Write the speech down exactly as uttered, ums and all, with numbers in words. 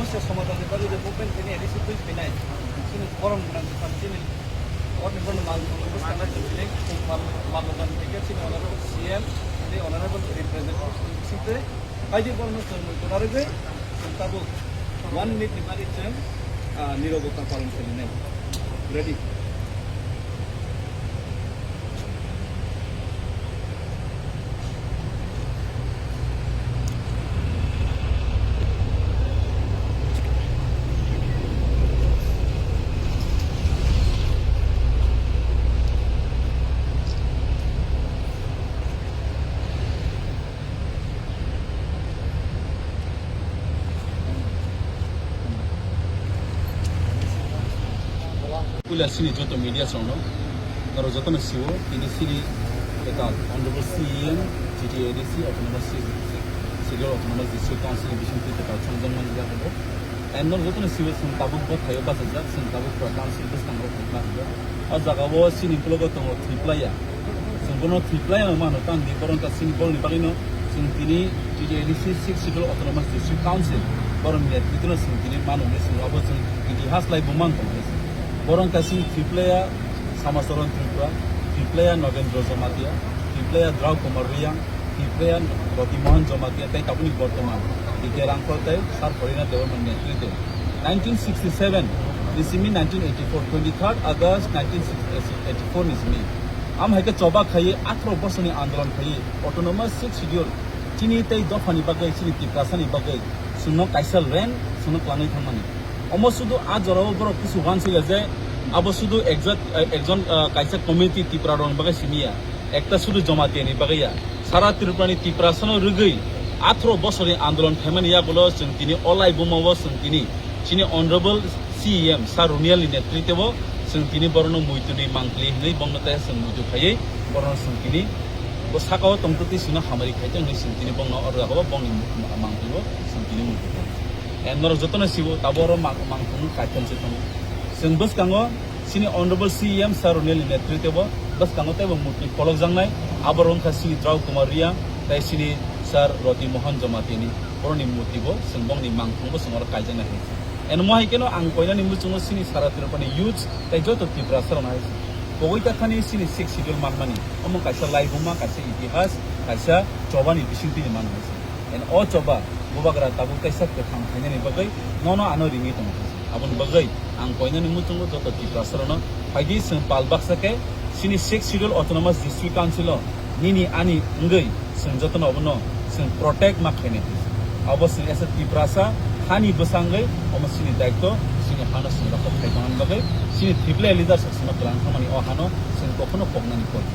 Somadan ni bagwi je movement tini A D C twi phinai. Chini borom gwnang bwsang chini. Oro ni bono mal, mal, mal, mal, mal, mal, chini honorable C M, tini honorable representative, sinte, kaidi bono chwng mui tuna rwgwi, chwng tabuk one minute ni bagwi chwng, ah, nirobota palon khalinai. Ready? Puila chini joto media songno, norok jotono sio, tini chini ekal honorable C E M, G T A D C, Autonomous Schedule Autonomous District Council ni bisingtwi ekal chongjak mani yago. And norok jotono sio, chwng tabuk bo thaio bachajak, chwng tabuk pura council bwskango phai bachajak. O jaga o chini ukologo tongo Triplaya. Chwng bono Triplaya no mano, tang di borom ta chini bolni bagwi no chwng tini T T A D C Sixth Schedule Autonomous District Council borom ni netrito no chwng tini mano hinwi chwng abo chwng itihas lai bo man tongo. Borom ta chini Triplaya Samacharan Tripura, Triplaya Nogendra Jamatia, Triplaya Drau Kumar Reang, Triplaya Roti Mohan Jamatia tei tabukni bortoman D K Rangkhol tei Sir Horinath Debbarma ni netrite. Nineteen sixty-seven ni simi nineteen eighty-four, twenty-third August nineteen eighty-four ni simi. Am hai khe choba khaiwi atharo bosorni andolon khaiwi Autonomous Sixth Schedule chini tei dophani bagwi, chini Tiprasani bagwi chwngno kaisa land chwngno kwlangwi thangmani. Omo sudu a jorao borok kisu uansukya je abo sudu exact, eh, ekjon, eh, kaisa community Tipra rokni bagwi simi ya, ekta sudu Jamatia ni bagwi ya. Sara Tripura ni Tiprasano rwgwi atharo bosorni andolon khaimani yagulo chwng tini o laibumao chwng tini chini Honorable C E M Sir Runial ni netrite o chwng tini borokno muitu ni mangpli hinwi bongno tei chwng muitu khaiwi borokno chwng tini bo sakao tongtwtwi chwngno hamari khaitong hinwi chwng tini bongno o rwgao bongni mangpli o chwng tini muitu khaio. And norok jotono sibo tabuk oro mang-, mangthung kaitor se tongo. Chwng bwskango chini Honorable C E M Sir Runial ni netrite o bwskango teibo murti kolokjaknai. Abo wngkha chini Drau Kumar Reang tei chini Sir Roti Mohan Jamatia ni borokni murti bo chwng bongni mangthung bo chwng oro kaijaknai hai. And mo hai kheno ang koinani muchungo chini sara Tripura ni youth tei joto Tiprasa rok hai. Pogwi ta thani chini Sixth Schedule manmani. Omo kaisa laibuma, kaisa itihas, kaisa chobani bisingtwi ni manmani. And o choba bubagra tabuk kaisa kwthang khainani bagwi nono ano ringwi tongo. Aboni bagwi ang koinani muchungo joto Tiprasa rokno phaidi chwng pal baksa khe chini Sixth Schedule Autonomous District Council o nini ani wngwi chwng jotono obono chwng protect ma khainai. Abo chwng as a Tiprasa hani bwsangwi omo chini daityo, chini hano chwng rokho khai tongna bagwi chini Triple A leaders rok chwngno kwlang thangmani o hano chwng kokhono poknani kok.